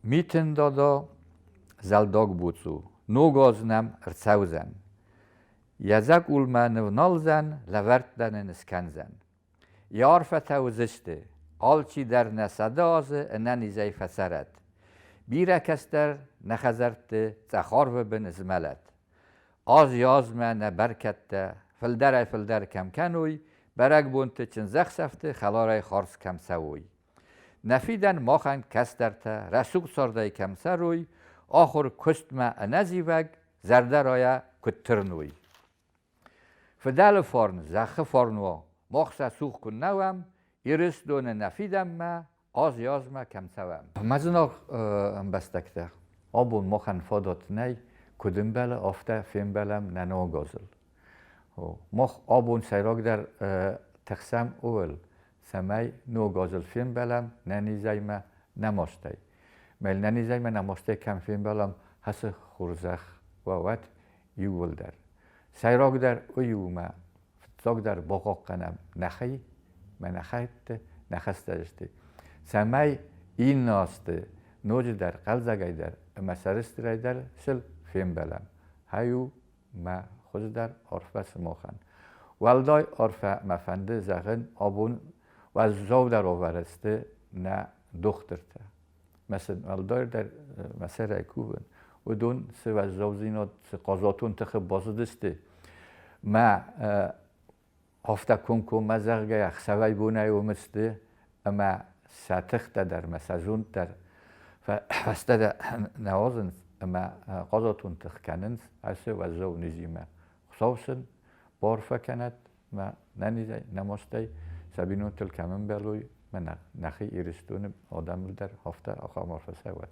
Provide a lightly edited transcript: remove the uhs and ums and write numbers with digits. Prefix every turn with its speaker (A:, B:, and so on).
A: Митын Дада зӕлдаг буц у, ног аз нӕм ӕрцӕудзӕн. Йӕ дзӕкъулмӕ нывналдзӕн, лӕвӕрттӕ нын скӕндзӕн. Йӕ арфӕтӕ уыдзысты, алчи дӕр нӕ 100 азы ӕнӕнизӕй фӕцӕрӕд. Бирӕ кӕстӕр нӕ хӕдзӕртты цъӕх арвы бын змӕлӕд. Аз-азмӕ нӕ бӕркӕдтӕ фылдӕрӕй-фылдӕр кӕм кӕной, бӕрӕгбонты чындзӕхсӕвты хӕларӕй хардз кӕм цӕуой. Нӕ фидӕн махӕн кӕстӕртӕ рӕсугъд цардӕй кӕм цӕрой, ахуыр куыстмӕ ӕнӕзивӕг, зӕрдӕрайӕ куыд тырной. Фыдӕлы фарн зӕххы фарн уа, мах сӕ цух куы нӕ уӕм, Ирыстоны нӕ фидӕнмӕ, аз-азмӕ кӕм цӕуӕм. Мӕ зынаргъ ӕмбӕстӕгтӕ, абон махӕн фадат нӕй, куыд ӕмбӕлы, афтӕ фембӕлӕм нӕ ног азыл. Мах абон сӕйрагдӕр тыхсӕм ууыл, цӕмӕй ног азыл фембӕлӕм нӕ низӕймӕ, нӕ мастӕй. Мӕл нӕ низӕймӕ, нӕ мастӕй кӕм фембӕлӕм, ацы хорзӕх уӕвӕд иууылдӕр. Сӕйрагдӕр уый у мӕ фыццагдӕр бахъахъхъӕнӕм нӕхи, мӕ нӕхӕйтты, нӕ хӕстӕджыты, цӕмӕй иннӕ азты ноджыдӕр хъӕлдзӕгӕй дӕр ӕмӕ сӕрыстырӕй дӕр сыл фембӕлӕм. Хай у мӕ хуыздӕр арфӕ сымахӕн. Уӕлдай арфӕ мӕ фӕнды зӕгъын абон уӕззаудӕр уавӕры сты нӕ дохтыртӕ. Мӕ сын уӕлдайдӕр мӕ сӕрӕй кувын. Уыдон цы уӕззаудзинад, цы хъазуатон тыхы бацыдысты, мӕ афтӕ комкоммӕ зӕгъгӕ, ӕхсӕвӕй-бонӕй уым сты ӕмӕ сӕ тыхтӕ дӕр мӕ сӕ зонд дӕр фӕстӕдӕр нӕ уадзынц ӕмӕ хъазуатон тых кӕнынц ацы уӕззау низимӕ. Хуыцау сын баарфӕ кӕнӕд мӕ нӕнизӕй, нӕ мастӕй, сӕ бинонтыл кӕм ӕмбӕлой, мӕ нӕхи Ирыстоны адӕмыл дӕр афтӕ ахӕм арфӕ цӕуӕд.